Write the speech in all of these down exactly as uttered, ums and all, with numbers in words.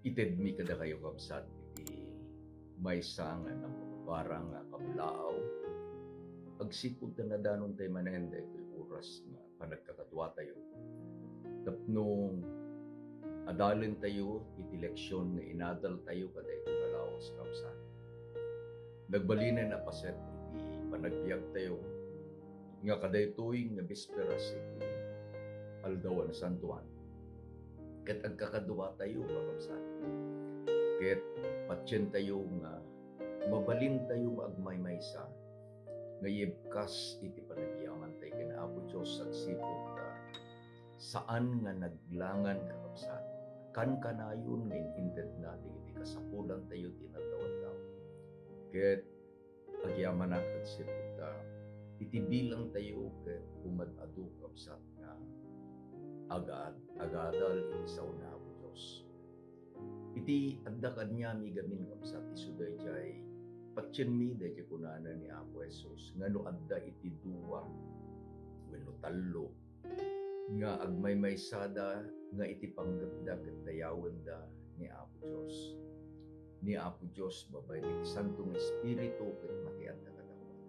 Itedmi kadakayo, kabsat, iti maysa nga napapabarang nga kablaaw, agsipud ta nadanon tay manen daytoy oras nga panagkakaduatayo tapno adalentayo iti leksion nga inadaltayo kadaytoy nga lawas, kabsat. Nagbalinen a paset iti panagbiagtayo nga kadaytoy nga bisperas iti Aldaw a Nasantoan, ket agkakaduatayo, kakabsat, ket patientayo nga mabalintayo nga agmaymaysa nga ibkas iti panagyamantay ken Apo Dios agsipud ta saan nga naglangan, kakabsat, kankanayon nga in-intedna dagiti kasapulantayo ti inaddaw-addaw. Ket agyamanak agsipud ta iti bilangtayo ket umad-adu, kabsat, nga agad-, agadal iti sao ni Apo Dios. Iti adda kaniami gamin, kabsat, isu daydiay patienmi daydiay kunana ni Apo Jesus nga no adda iti dua wenno tallo nga agmaymaysada nga iti panggepda ket dayawenda ni Apo Dios. Ni Apo Dios babaen iti Santo nga Espiritu ket makiadda kadakuada.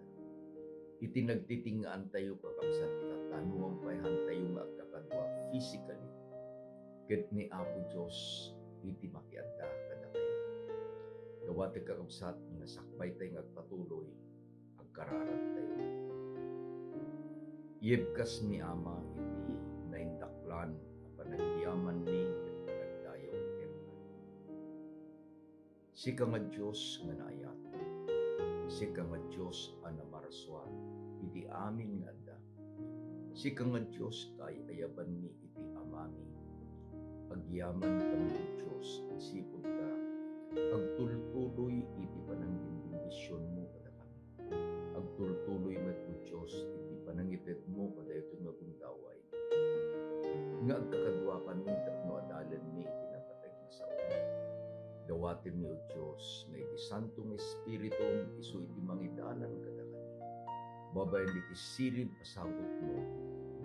Iti nagtiting-ngaantayo, kakabsat, itatta, no ampayantayo nga agkakadua physically, ket ni Apo Dios iti makiadda kadatayo. Dawatek, kakabsat, nga sakbaytay nga agpatuloy, agkararagtayo. Ibkasmi, Ama, iti naindaklan a panagyamanmi ket panagdayawmi kenka. Sika nga Dios nga naayat. Sika nga Dios a namarsuar iti amin nga adda. Sika nga Dios nga ay-ayabanmi iti amami. Agyaman kami, O Dios, agsipud ta agtultuloy iti panangbinbendisionmo kadakami. Agtultuloy met, O Dios, iti panangitedmo kadaytoy nga gundaway nga agkakaduakami tapno adalenmi iti napateg nga sao. Dawatenmi, O Dios, nga iti Santo nga Espiritum isu iti mangidalan kadakami babaen iti sirin a sabutmo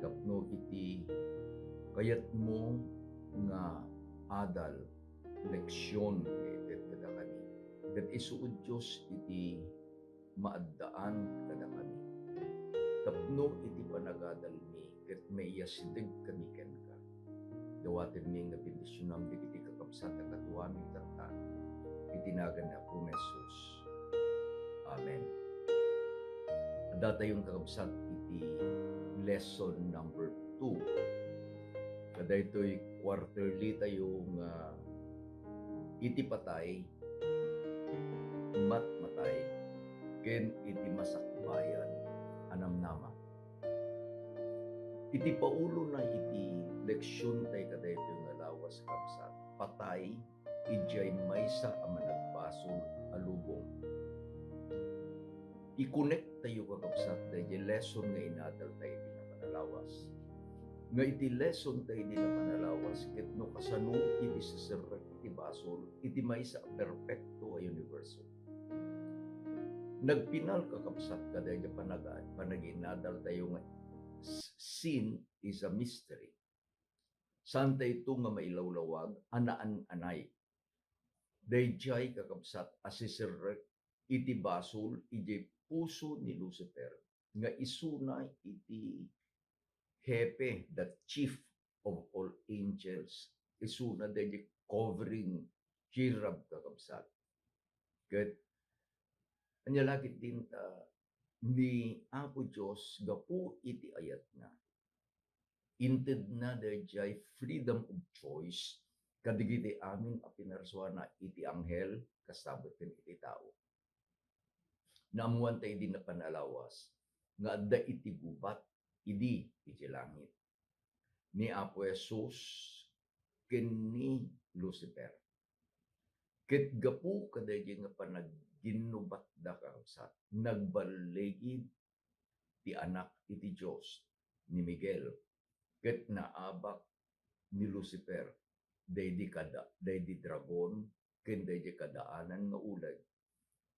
tapno iti kayatmo nga adal, leksion nga ited kadakami. Ket isu, O Dios, iti maaddaan kadakami tapno iti panagadalmi ket maiyasidegkami kenka. Dawatenmi nga bendisionam dagiti kakabsat a kaduami tatta. Iti nagan ni Apo Jesus. Amen. Addatayon, kakabsat, iti lesson number two. Kadaytoy quarterly tayo nga iti patay, matmatay, ken iti masakbayan a namnama. Iti paulona iti leksion tay kadaytoy nga lawas, kabsat, patay idiay maysa a managbasol a lubong. I-connect tayo, kakabsat, daydiay lesson nga inadal tayo iti napan a lawas. Nga iti lesson tayo iti napan a lawas, ket no kasano iti siserrek iti basol iti maysa a perpekto a universo. Nagpinal, kakabsat, kadaydiay panaga-, panaginadal tayo nga s-, sin is a mystery. Saan tayo ito nga mailawlawag a naan-anay? Daydiay, kakabsat, a siserrek iti basol idiay puso ni Lucifer nga isuna iti hepe, the chief of all angels, isuna daydiay covering cherub, kakabsat. Ket ania la ketdin ta ni Apo Dios gapu iti ayatna, intedna daydiay freedom of choice kadagiti amin a pinarsuana, iti anghel kasta met ken iti tao. Naammoan ta idi napan a lawas nga adda iti gubat idi iti langit ni Apo Jesus ken ni Lucifer. Ket gapu kadaydiay nga panagginnubatda, kakabsat, nagballigid ti Anak iti Dios ni Miguel, ket naabak ni Lucifer, daydi kada-, daydi dragon, ken daydi kadaanan nga uleg,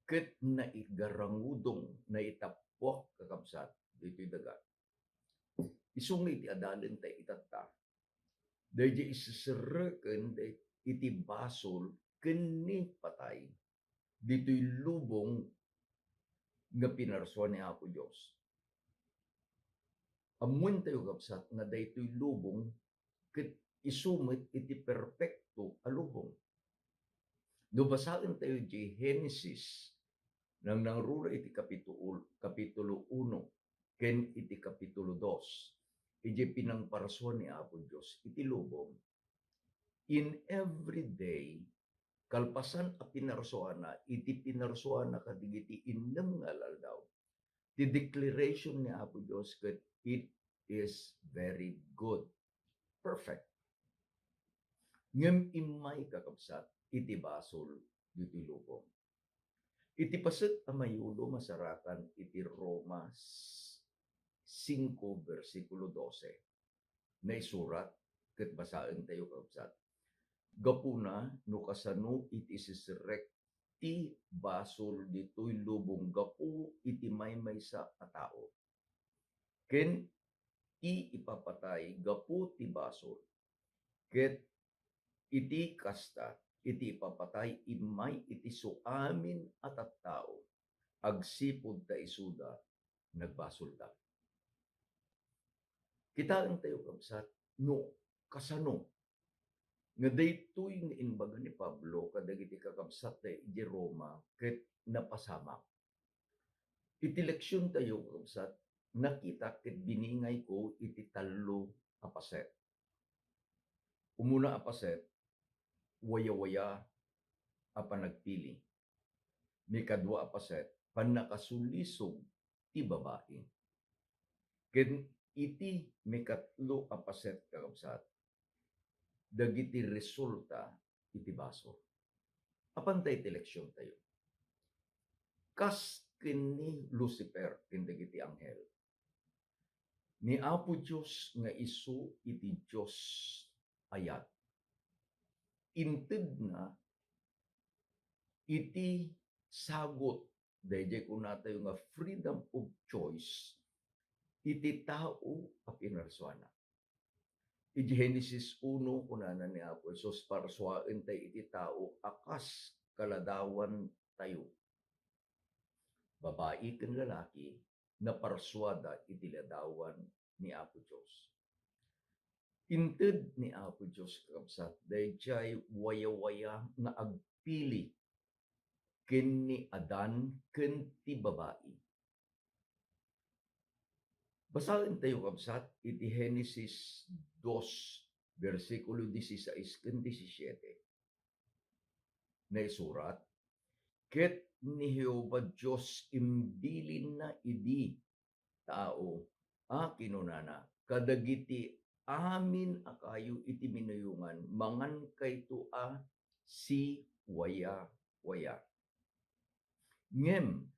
ket naigarangudong, naitappuak, kakabsat, ditoy daga. Isu nga iti adalenta itatta, daydi iseserreken day-, iti basol ken ni patay ditoy lubong nga pinarsua ni Apo Dios. Ammoentayo, kabsat, nga daytoy lubong ket isu met iti perpekto a lubong. No basaentayo diay Genesis, nangnangruna iti kapitulo, kapitulo uno ken iti kapitulo dos, idiay pinangparsua ni Apo Dios iti lubong, in every day, kalpasan a pinarsuana, iti pinarsuana kadagiti innem nga al-aldaw, ti declaration ni Apo Dios ket, "It is very good." Perfect. Ngem immay, kakabsat, iti basol ditoy lubong. Iti paset a mayulo, masarakan iti Roma singko, bersikulo dose. Naisurat, ket basaentayo, kakabsat. Gapuna no kasano iti isisrek ti basol ditoy lubong gapu iti maymaysa a tao, ken ti ipapatay gapu ti basol, ket iti kasta, iti ipapatay immay iti suamin a tattao, agsipud ta isuda nagbasolda. Kitaentayo, kabsat, no kasano nga daytoy nga imbaga ni Pablo kadagiti kakabsatna idiay Roma ket napasamak. Iti leksiontayo, kakabsat, nakita ket biningayko iti tallo a paset. Umuna a paset, wayawaya a panagpili. Mikadua a paset, pannakasulisog ti babai. Ken iti mikatlo a paset, kakabsat, dagiti resulta iti basol. Apanta iti leksiontayo? Kas ken ni Lucifer ken dagiti anghel, ni Apo Dios nga isu iti Dios ayat, intedna iti sagut daydiay kunatayo nga freedom of choice iti tao a pinarsuana. Iti Genesis uno, kunana ni Apo Jesus, "Parsuaentayo iti tao a kas kaladawantayo." Babai ken lalaki, naparsuada iti ladawan ni Apo Dios. Inted ni Apo Dios, kakabsat, daydiay wayawaya nga agpili ken ni Adan ken ti babai. Basaentayo, kabsat, iti Genesis dos, bersikulo dieciséis ken diecisiete. Naisurat, "Ket ni Jehovah Dios imbilinna idi tao a kinunana kadagiti amin a kayo iti minuyongan, 'Mangankayto a siwayawaya. Ngem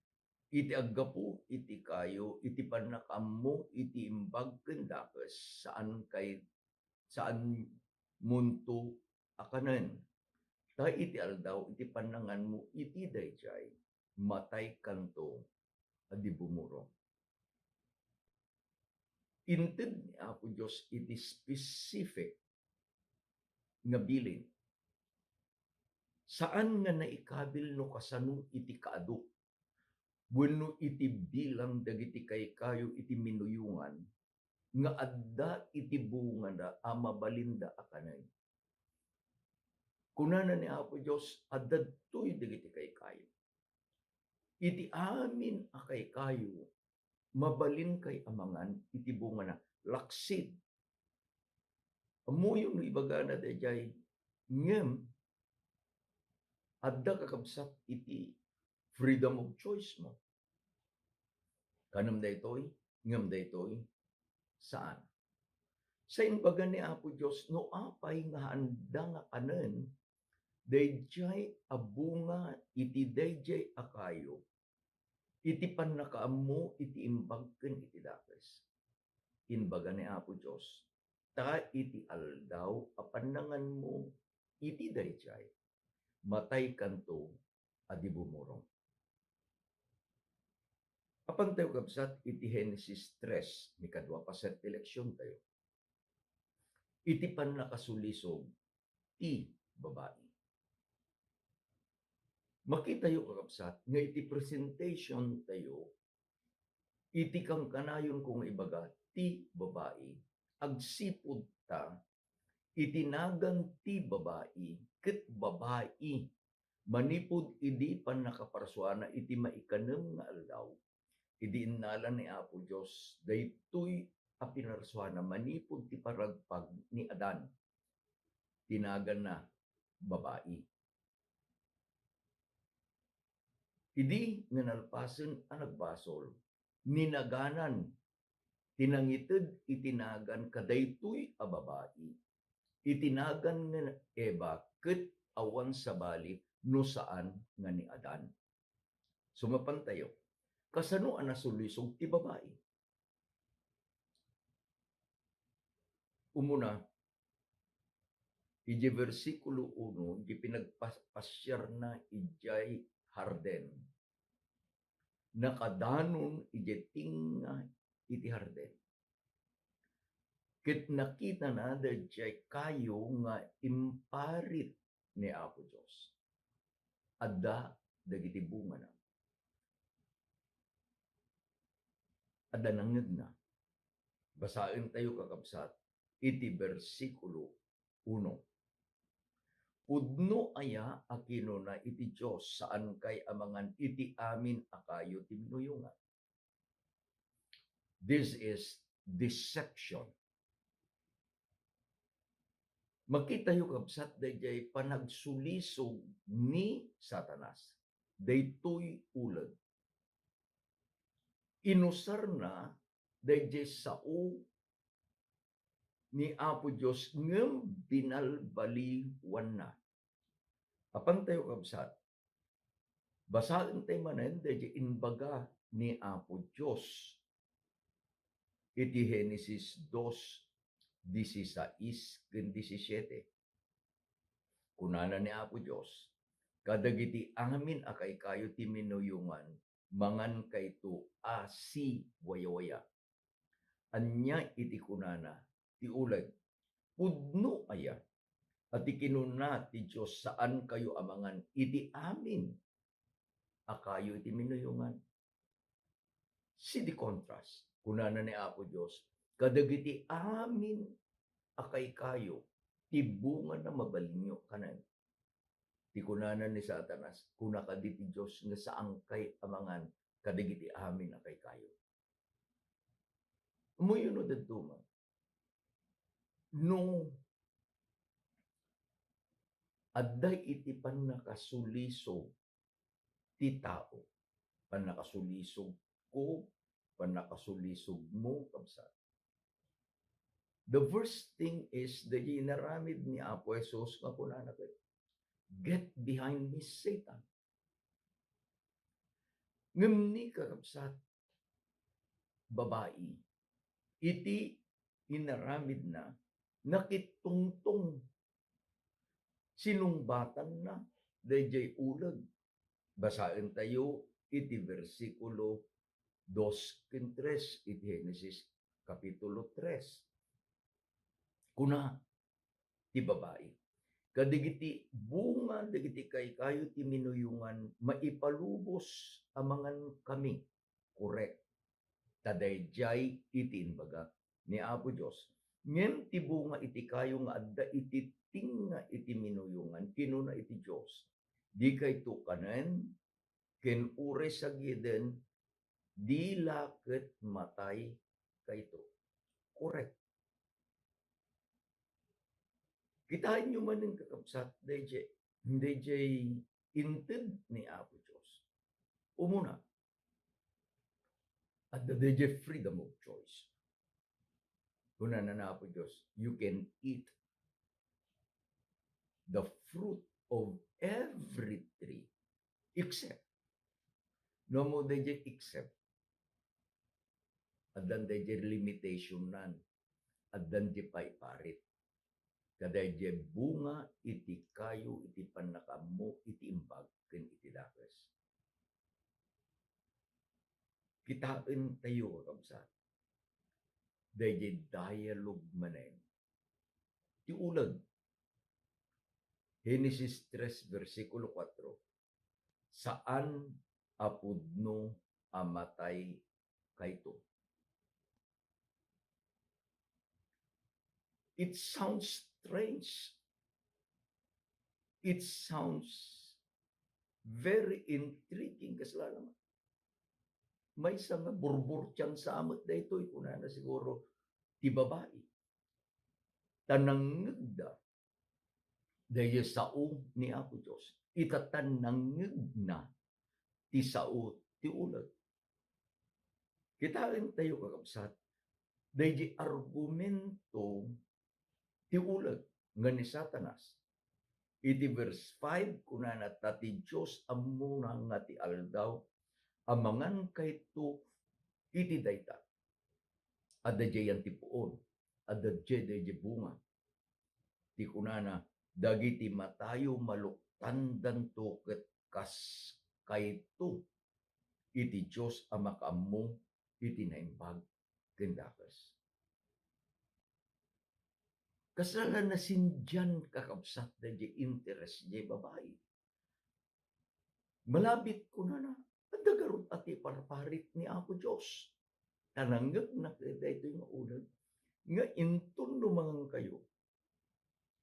iti aggapu iti kayo iti pannakaammo iti imbag ken dakes, saankay, saanmonto a kanen. Ta iti aldaw iti pannanganmo iti daydiay, mataykanto a di bumurong." Inted ni Apo Dios iti specific nga bilin. Saan nga naikabil no kasano iti kaadu wenno iti bilang dagiti kaykayo iti minuyongan nga adda iti bungada a mabalinda a kanen. Kunana ni Apo Dios, "Adda ditoy dagiti kaykayo. Iti amin a kaykayo, mabalinkay a mangan iti bungana, laksid." Ammoyo no ibagana daydiay, ngem adda, kakabsat, iti freedom of choice mo. Kanem daytoy, ngem daytoy, saan. Sa imbaga ni Apo Dios, no apay nga haanda nga kanen daydiay a bunga iti daydiay a kayo, iti pannakaammo iti imbag ken iti dakes. Imbaga ni Apo Dios, ta iti aldaw a pannanganmo iti daydiay, mataykanto a di bumurong. Apan tayo, kabsat, iti Genesis tres, mikadua paset ti leksiontayo. Iti pannakasulisog ti babai. Makitayo, kakabsat, nga iti presentation tayo, iti kankanayon ko nga ibaga ti babai, agsipud ta iti nagan ti babai ket babai manipud idi pannakaparsuana iti maikanem nga aldaw, idi innala ni Apo Dios daytoy a pinarsuana manipud ti paragpag ni Adan. Ti naganna, babai. Idi nga nalpasen a nagbasol, ninaganan ti nangited iti nagan kadaytoy a babai, iti nagan nga Eva, ket awan sabali no saan nga ni Adan. Sumapantayo, kasano a nasulisog ti babai? Umuna, idiay bersikulo uno, idiay pinagpas-, pasiarna idiay harden. Nakadanon idiay tinga iti harden. Ket nakitana daydiay kayo nga imparit ni Apo Dios. Adda dagiti bungana. Adda nangngegna. Basaentayo, kakabsat, iti bersikulo uno. Pudno aya a kinuna iti Dios, saankay a mangan iti amin a kayo ti minuyongan? This is deception. Makitayo, kabsat, daydiay panagsulisog ni Satanas. Daytoy uleg. Inusarna daydiay sao ni Apo Dios ngem binalbaliwanna. Apantayo, kabsat, basaentayo manen daydiay imbaga ni Apo Dios iti Genesis dos, disisais ken disisiete. Kunana ni Apo Dios, "Kadagiti amin a kaykayo ti minuyongan, mangankayto a siwayawaya." Ania iti kunana ti uleg? Pudno aya a ti kinuna ti Dios, "Saankayo a mangan iti amin a kayo iti minuyongan"? See the contrast. Kunana ni Apo Dios, "Kadagiti amin a kaykayo, ti bungana mabalinyo kanen." Ti kunana ni Satanas, kuna kadi ti Dios nga saankay a mangan kadagiti amin a kaykayo. Umuyno daduma. No adda iti pannakasulisog ti tao, pannakasulisog ko, pannakasulisog mo, kabsat. The first thing is, daydi inaramid ni Apo Jesus nga kunana ket, "Get behind me, Satan." Ngem ni, kakabsat, babai, iti inaramidna, nakitungtong, sinungbatanna daydiay uleg. Basaentayo iti bersikulo dos ken tres iti Genesis kapitulo tres. Kuna ti babai, "Kadagiti bunga dagiti kaykayo ti minuyongan, maipalubos a mangankami." Korek. Ta daydiay iti imbaga ni Apo Dios. Ngem ti bunga iti kayo nga adda iti tinga iti minuyongan, kinuna iti Dios, "Dikayto kanen, ken uray sagiden, di la ket mataykayto." Korek. Kitaenyo manen, kakabsat, daydiay, daydiay inted ni Apo Dios. Umuna, adda daydiay freedom of choice. Kunana ni Apo Dios, "You can eat the fruit of every tree except." No, mo daydiay except. Addan daydiay limitationnan. Addan di paiparit. Kadaydiay bunga iti kayo iti pannakaammo iti imbag ken iti dakes. Kitaentayo, kakabsat, daydiay dialogue manen ti uleg. Genesis tres, bersikulo kuatro, "Saan a pudno a matay kayto." It sounds strange. It sounds very intriguing, kasla laman. Maysa nga burburtiang sa met daytoy, kunana siguro ti babai. Ta nangngegda daydi sao ni Apo Dios. Ita ta nangngegna ti sao ti uleg. Kitaentayo, kakabsat, daydi argumento ti uleg nga ni Satanas. Iti verse five, kunana, "Ta ti Dios ammona nga ti aldaw a mangan kayto iti dayta." Adda diayan ti puon, adda diay daydi bunga. Ti kunana, "Dagiti matayo maluktandanto ket kas kayto iti Dios a makaammo iti naimbag ken dakes." Kasla la nasindian, kakabsat, daydi interes diay babai. Malabit, kunana, adda garud a ti parparit ni Apo Dios. Ta nangngegna daytoy nga uleg nga inton no mangankayo,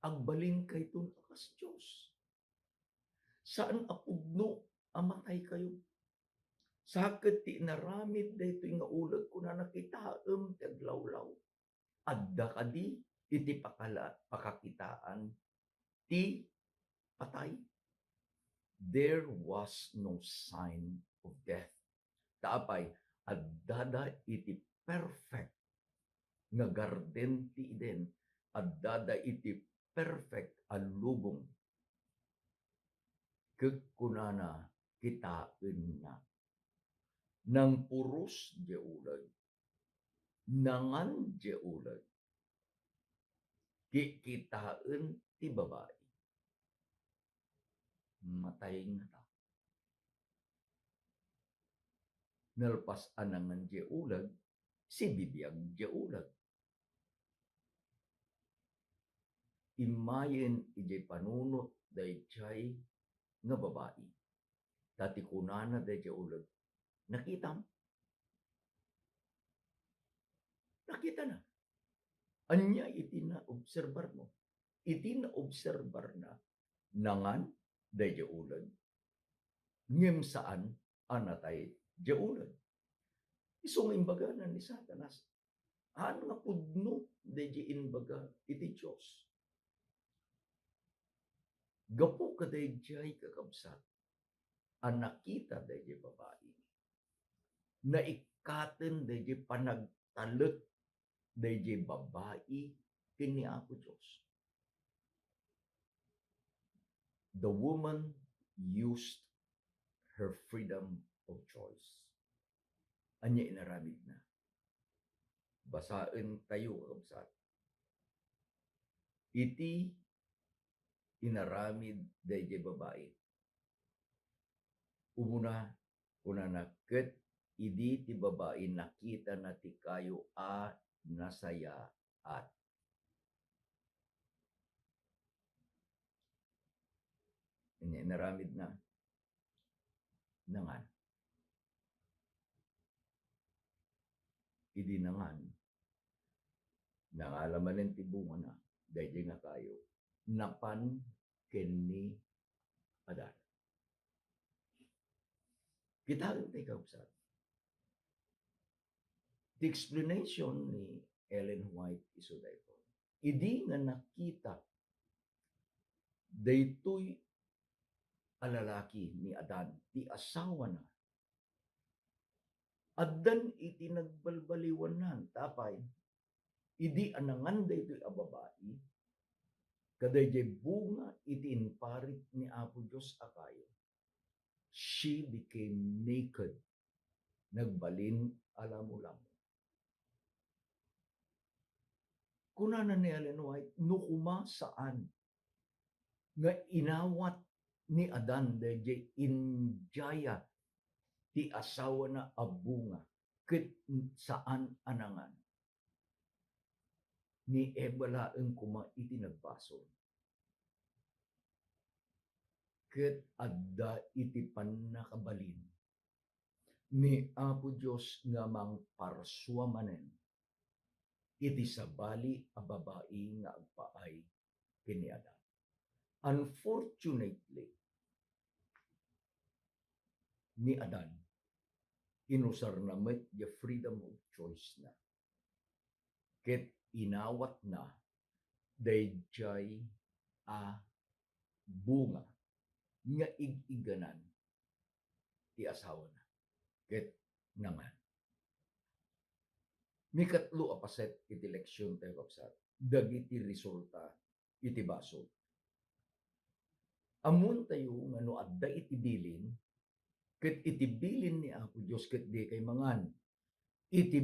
agbalinkayton a kas Dios. Saan a pudno a mataykayo. Sa ket ti inaramid daytoy nga uleg, kunana, kitaem ti aglawlaw. Adda kadi iti pakala-, pakakitaan ti patay? There was no sign of death. Ta apay, addada iti perfect nga garden ti Eden, addada iti perfect a lubong. Ket kunana, kitaenna. Nangpuros diay uleg, nangan diay uleg. Kitkitaen ti babai. Matay ngata. Nalpas a nangan diay uleg, sibibiag diay uleg. Immayen idiay panunot daydiay nga babai. Ta ti kunana daydiay uleg, "Nakitam?" Nakitana. Ania iti naobserbarmo? Iti naobserbarna, nangan daydiay uleg, ngem saan a natay diay uleg. Isu nga imbagana ni Satanas, haan nga pudno daydiay imbaga iti Dios. Gapu kadaydiay, kakabsat, a nakita daydiay babai, naikkaten daydiay panagtalek daydiay babai ken ni Apo Dios. The woman used her freedom of choice. Ania inaramidna? Basaentayo, kakabsat. Iti inaramid daydiay babai. Umuna, kunana, ket idi ti babai nakitana ti kayo a nasayaat. Ania inaramidna? Nangan. Idi nangan, nangala manen ti bungana, daydiay nga kayo, napan ken ni Adan. Kitaen ti, kakabsat. Ti explanation ni Ellen White isu daytoy. Idi nga nakita daytoy a lalaki ni Adan, ti asawana, addan iti nagbalbaliwannan, ta apay, idi a nangan daytoy a babai, kadaydiay bunga iti imparit ni Apo Dios a kayo, she became naked. Nagbalin a lamulamo. Kunana ni Ellen White, no koma saan nga inawat ni Adan daydiay indiaya ti asawana a bunga ket saan a nangan, ni Eva laeng koma iti nagbasol. ket adda iti pannakabalin ni Apo Dios nga mangparsua manen iti sabali a babai nga agpaay ken ni Adan. Unfortunately, ni Adan, inusarna met ti freedom of choice na. Ket inawatna daydiay a bunga nga ig-iganan ti asawana ket nangan. Mikatlo a paset iti leksion tayo, kabsat, dagiti resulta iti basol. Ammoentayo nga no adda iti bilin, ket iti bilin ni Apo Dios ket dikay mangan iti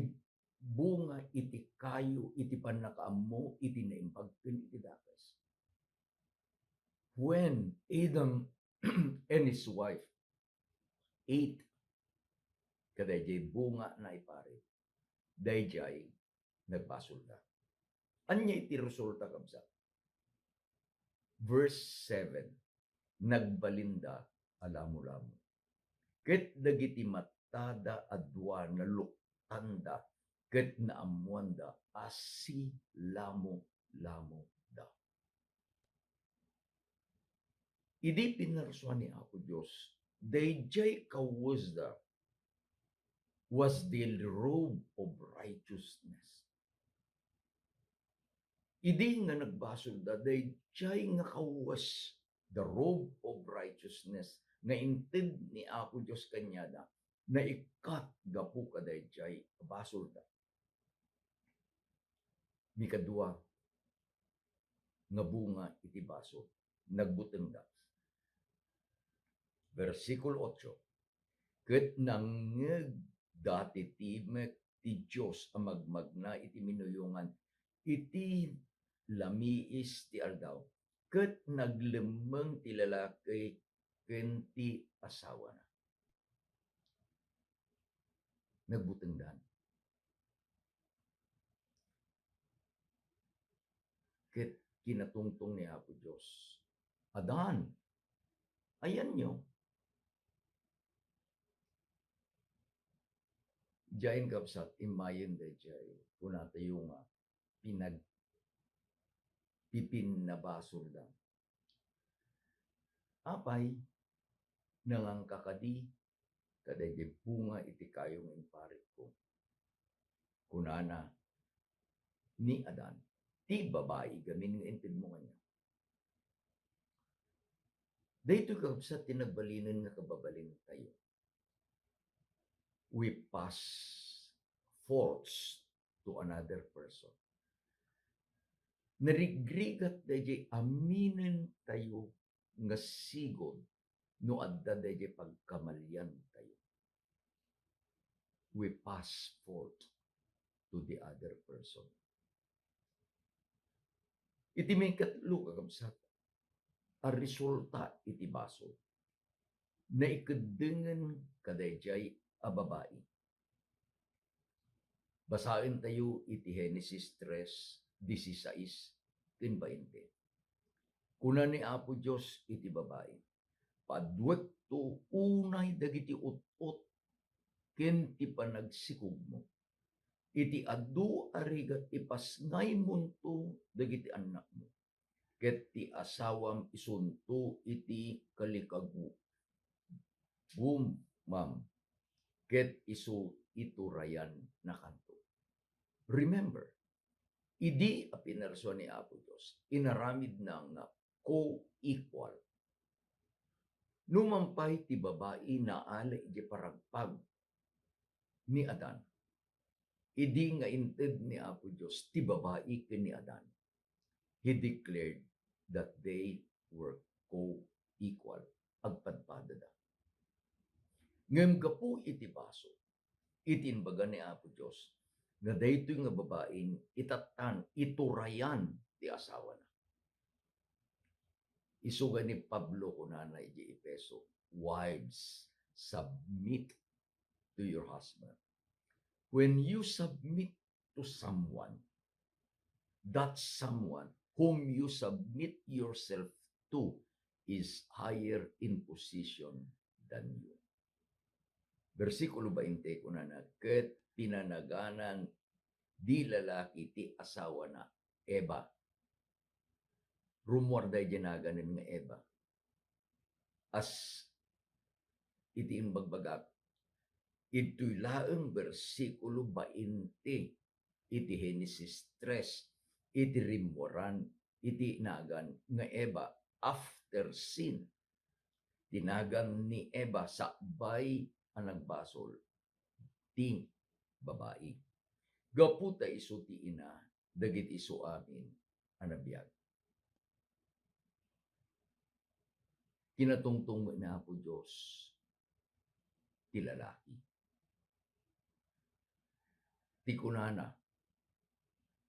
bunga iti kayo iti pannakaammo iti naimbag ken iti dakes. When Adam and his wife ate kadaydiay bunga nga iparit, daydiay nagbasolda. Ania iti resulta, kabsat? Verse seven, nagbalinda a lamolamo. Ket dagiti mattada a dua, naluktanda ket naammoanda a silamolamoda. Idi pinarsua ni Apo Dios, daydiay kawesda was the robe of righteousness. Idi nga nagbasolda, daydiay nga kawes, the robe of righteousness, nga inted ni Apo Dios kaniada, naikkat gapu kadaydiay a basolda. Mikadua nga bunga iti basol, nagbutengda. Bersikulo otso, ket nangngegda ti timek ti Dios a magmagna iti minuyongan iti lamiis ti aldaw, ket naglemmeng ti lalaki ken ti asawana. Nagbutengdan. Ket kinatungtong ni Apo Dios, "Adan, ayanyo?" Diay, kabsat, immayen daydiay, kunatayo nga pinag-, pipinnabasolda. "Apay, nanganka kadi kadaydi bunga iti kayo nga imparitko?" Kunana ni Adan, "Ti babai gamin nga intedmo kaniak." Daytoy, kabsat, ti nagbalinen nga kababalintayo. We pass faults to another person. Narigrigat daydiay aminentayo nga sigud no adda daydiay pagkamaliantayo. We pass fault to the other person. Iti maikatlo, kakabsat, a resulta iti basol, naikeddengen kadaydiay a babai. Basaentayo iti Genesis tres, dieciséis ken veinte. Kuna ni Apo Dios iti babai, "Paduekto unay dagiti ut-ot ken ti panagsikogmo. Iti adu a rigat ipasngaymonto dagiti annakmo, ket ti asawam isunto iti kalikagumam, ket isu iturayannakanto." Remember, idi a pinarsua ni Apo Dios, inaramidna nga co-equal. Numan pay ti babai naala iti paragpag ni Adan, idi nga inted ni Apo Dios ti babai ken ni Adan, he declared that they were co-equal. Agpadpadada. Ngem gapu iti basol, iti imbaga ni Apo Dios nga daytoy nga babain itattan, iturayan ti asawana. Isuga ni Pablo, kunana iti Efeso, "Wives, submit to your husband." When you submit to someone, that someone whom you submit yourself to is higher in position than you." Bersikulo bainte, kunana, "Ket pinanaganan di lalaki ti asawana, Eva." Rummuar daydi naganen nga Eva. As iti imbagbagak, idtoy laeng bersikulo bainte iti Genesis tres, iti rimmuaran iti nagan nga Eva after sin. Ti nagan ni Eva sakbay a nagbasol ti babai. Gapu ta isu ti ina dagiti isuamin a nabiag. Kinatungtong met ni Apo Dios ti lalaki. Ti kunana,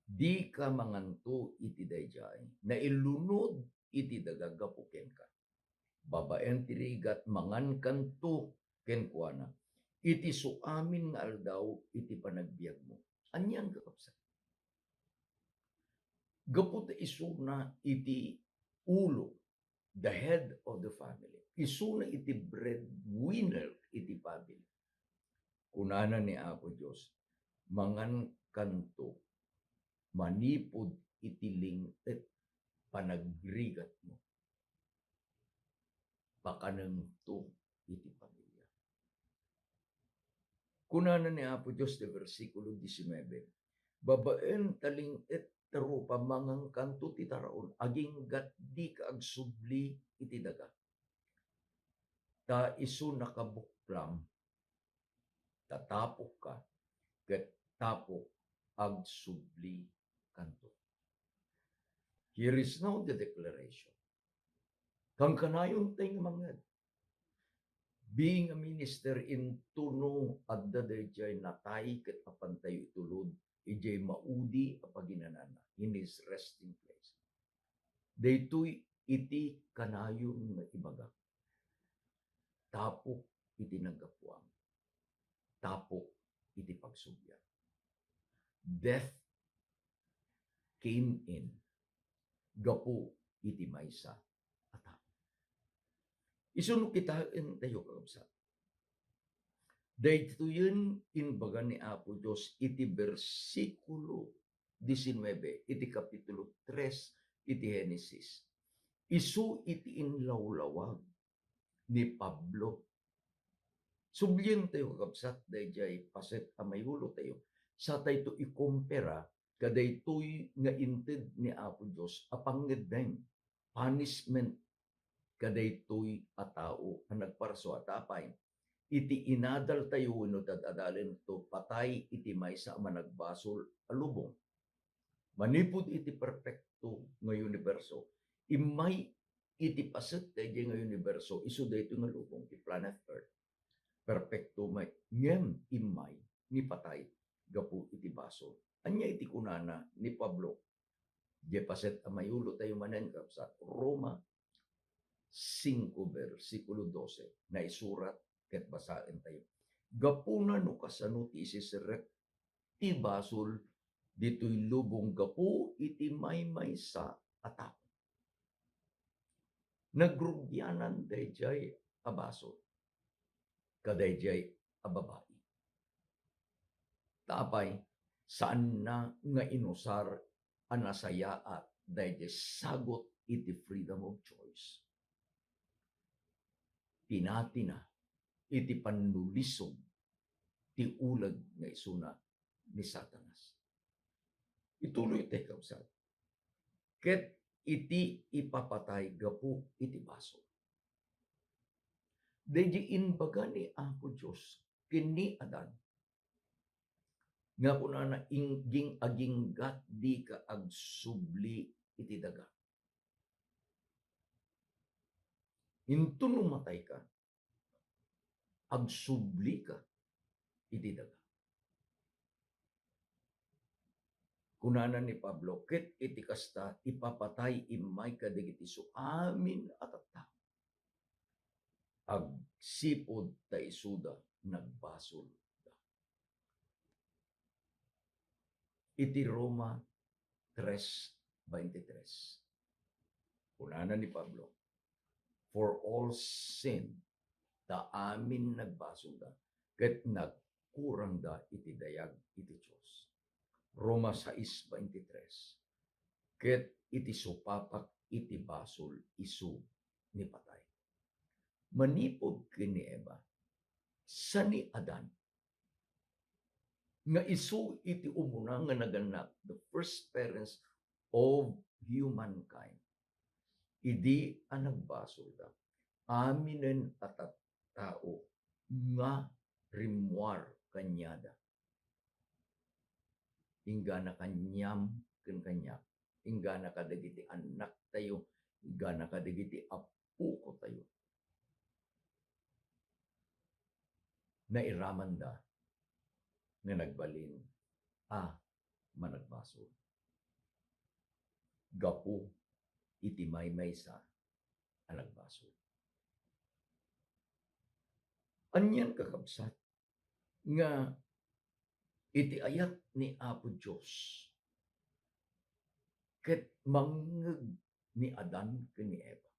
"Dika manganto iti daydiay, nailunod iti daga gapu kenka. Babaen ti rigat, mangankanto kenkuana iti suamin nga aldaw iti panagbiagmo." Anian, kakabsat? Gapu ta isuna iti ulo, the head of the family. Isuna iti breadwinner iti family. Kunana ni Apo Dios, "Mangankanto manipud iti ling-et, panagrigatmo. Pakanengto iti pamilya." Kunana ni Apo Dios ti bersikulo diecinueve, "Babaen ta ling-et ta rupa, mangankanto ti taraon, aginggat dika agsubli iti daga. Ta isu nakabuklam, ta tapokka, ket tapok agsubli kanto." Here is now the declaration. Kankanayon tay nga mangngeg. Being a minister, intono adda daydiay natay ket apantayo itulod idiay maudi a paginanana, in his resting place. Daytoy iti kanayon nga ibaga, "Tapok iti naggapuam. Tapok iti pagsubliak." Death came in gapu iti maysa a tao. Isu no kitaentayo, kakabsat, daytoyen imbaga ni Apo Dios iti bersikulo diecinueve iti kapitulo tres iti Genesis. Isu iti inlawlawag ni Pablo. Sublientayo, kakabsat, daydiay paset a mayulotayo. Satayto ikumpara kadaytoy nga inted ni Apo Dios a pangngeddeng, punishment, kadaytoy a tao a nagparsua. Ta apay? Iti inadaltayo wenno ti ad-adalentayo, patay iti maysa a managbasol a lubong. Manipud iti perpekto nga uniberso, immay iti paset daydiay nga uniberso, isu daytoy nga lubong, ti planet Earth. Perpekto met, ngem immay ni patay gapu iti basol. Ania iti kunana ni Pablo? Diay paset a mayulotayo manen, kabsat, Roma singko, bersikulo dose, naisurat ket basaentayo. Gapuna no kasano ti isiserrek ti basol ditoy lubong gapu iti maymaysa a tao. Nagrugianan daydiay a basol kadaydiay a babai. Ta apay, saanna nga inusar a nasayaat daydiay sagut iti freedom of choice. Pinatina iti pannulisog ti uleg nga isuna ni Satanas. Ituloy ti kabsat. Ket iti ipapatay gapu iti basol. Daydi imbaga ni Apo Dios ken ni Adan nga kunana, ing-, ging-, aginggat dika agsubli iti daga. Inton no matayka, agsublika iti daga. Kunana ni Pablo, ket iti kasta, ipapatay immay kadagiti suamin a tattao. Agsipud ta isuda nagbasolda. Iti Roma tres veintitrés, kunana ni Pablo, For all sin, ta amin nagbasolda, ket nagkurangda iti dayag iti Dios. Roma sais veintitrés. Ket iti supapak iti basol isu ni patay. Manipud ken ni Eva, sa ni Adan, nga isu iti umuna nga nagannak, the first parents of humankind. Idi a nagbasolda, aminen a tattao nga rimmuar kaniada. Inggana kaniam ken kaniak, inggana kadagiti annaktayo, inggana kadagiti appokotayo. Nairamanda nga nagbalin a managbasol gapu iti maymaysa a nagbasol. Anian, kakabsat, nga iti ayat ni Apo Dios ket mangngeg ni Adan ken ni Eva.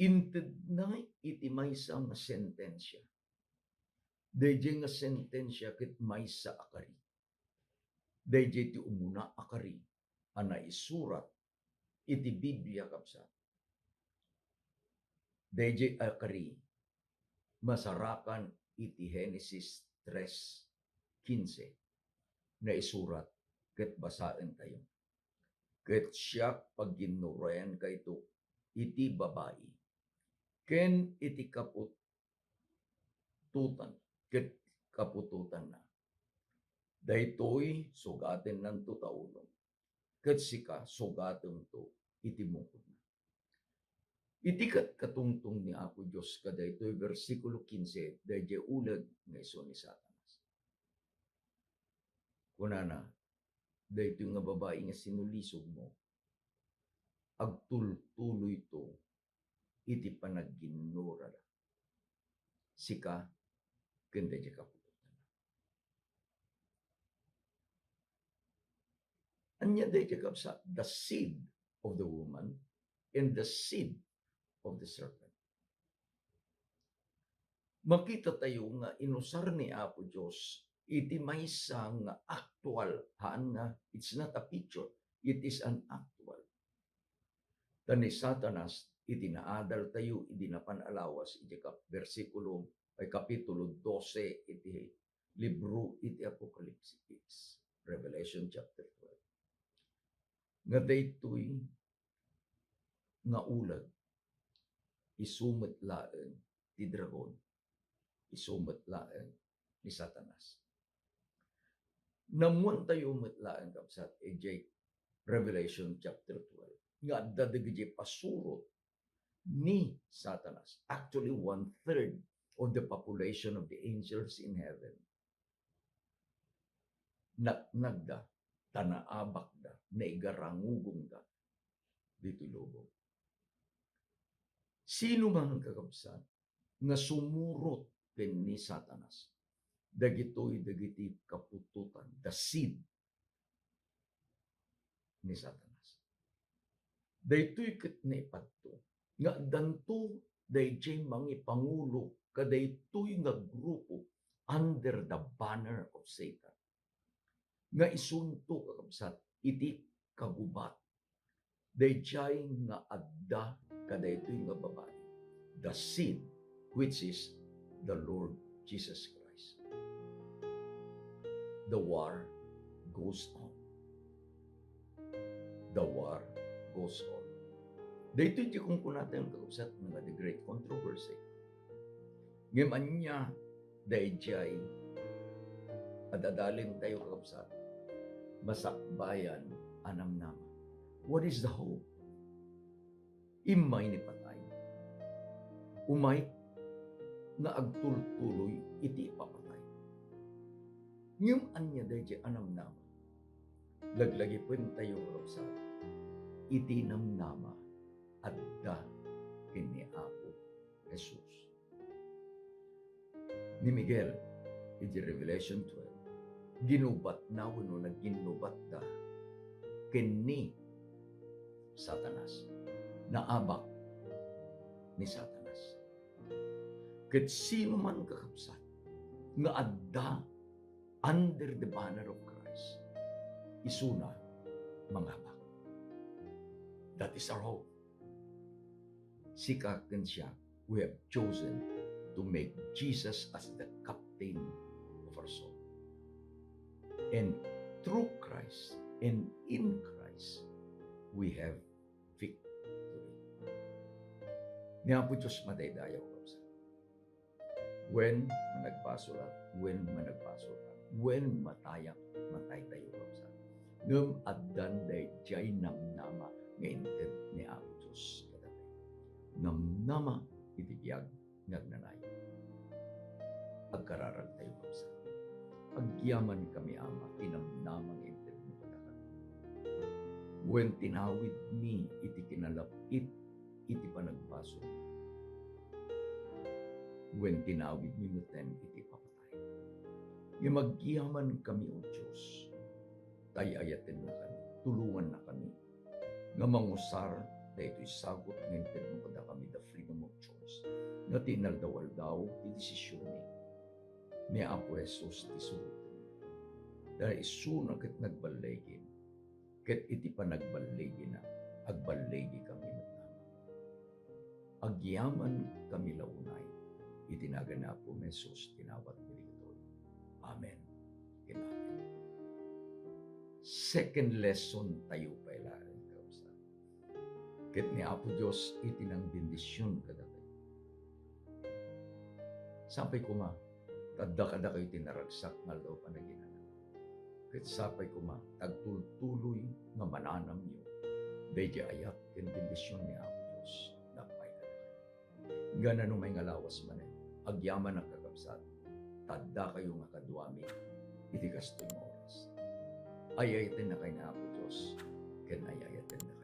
Intedna iti maysa nga sentensia. Daydiay nga sentensia ket maysa a kari. Daydiay ti umuna a kari a naisurat iti Biblia, kabsat. Daydiay a kari, masarakan iti Genesis tres quince, naisurat ket basaentayo. Ket siak, pagginnuroyankayto iti babai ken iti kaputotan, ket kaputotanna. Daytoy sugatennanto ta ulom, ket sika, sugatemto iti mukudna. Iti kat-, katungtong ni Apo Dios kadaytoy bersikulo quince, daydiay uleg nga isu ni Satanas. Kunana, daytoy nga babai nga sinulisogmo, agtultuloyto iti panagginnurada, sika ken daydiay kaputotanna. Ania daydiay, kabsat? The seed of the woman and the seed of the serpent. Makitatayo nga inusar ni Apo Dios iti maysa nga aktual, haan nga, it's not a picture, it is an actual. Ta ni Satanas, iti naadaltayo idi napan a lawas, iti kap-, bersikulo, ay, kapitulo dose iti libro iti Apokalipsis, Revelation chapter twelve, nga daytoy nga uleg, isu met laeng ti dragon, isu met laeng ni Satanas. Naammoantayo met laeng, kabsat, idiay Revelation chapter twelve, nga adda dagiti pasurot ni Satanas. Actually, one-third of the population of the angels in heaven, natnagda, ta naabakda, naigarangugongda ditoy lubong. Sino man, kakabsat, nga sumurot ken ni Satanas? Dagitoy dagiti kaputotan, the seed ni Satanas. Daytoy ket naipadto nga addanto daydiay mangipangulo kadaytoy nga grupo under the banner of Satan, nga isunto, kakabsat, iti kagubat daydiay nga adda kadaytoy nga babai, the seed, which is the Lord Jesus Christ. The war goes on. The war goes on. Daytoy ti kunkunatayo, kakabsat, nga the great controversy. Ngem ania daydiay ad-adalentayo, kakabsat? Masakbayan a namnama. What is the hope? Immay ni patay, umay nga agtultuloy iti ipapatay. Ngem ania daydiay a namnama? Laglagipentayo, kakabsat, iti namnama adda ken ni Apo Jesus. Ni Miguel, iti Revelation twelve, ginubatna wenno nagginnubatda ken ni Satanas. naabak ni Satanas. Ket sino man, kakabsat, nga adda under the banner of Christ, isuna mangabak. That is our hope. Sika ken siak, we have chosen to make Jesus as the captain of our soul. And through Christ and in Christ, we have victory. Ni Apo Dios madaydayaw, kabsat. Wen managbasolak, wen managbasolka, wen matayak, mataytayo, kabsat. Ngem addan daydiay namnama nga inted ni Apo Dios kadatayo. Namnama iti biag nga agnanayon. Agkararagtayo, kabsat. Agyamankami, Ama, ti namnama nga intedmo kadakami. Wen tinawidmi iti kinalap-it iti panagbasol. Wen tinawidmi metten iti ipapatay. Ngem agyamankami, O Dios, tay-ayatennakami, tulongannakami nga mangusar daytoy sagut nga intedmo kadakami, the freedom of choice, nga ti inaldaw-aldaw ti desisioni ni Apo Jesus ti surot. Ta isuna ket nagballigin, ket iti panagballigina, agballigikami met. Agyamankami la unay iti nagan ni Apo Jesus ti nawat kadagitoy. Amen ken amen. Second lesson tayo pay laeng, kabsat. Ket ni Apo Dios iti nangbendision kadatayo. Sapay koma, ta adda kadakayo ti naragsak nga aldaw panaginana. Ket sapay koma, ta agtultuloy nga mananamyo daydi ayat ken bendision ni Apo Dios nga agpay kadakayo. Ngem no may nga lawas manen, agyamanak, kakabsat, ta addakayo nga kaduami iti kastoy nga oras. Ay-ayatennakay ni Apo Dios, ken ay-ayatennakami.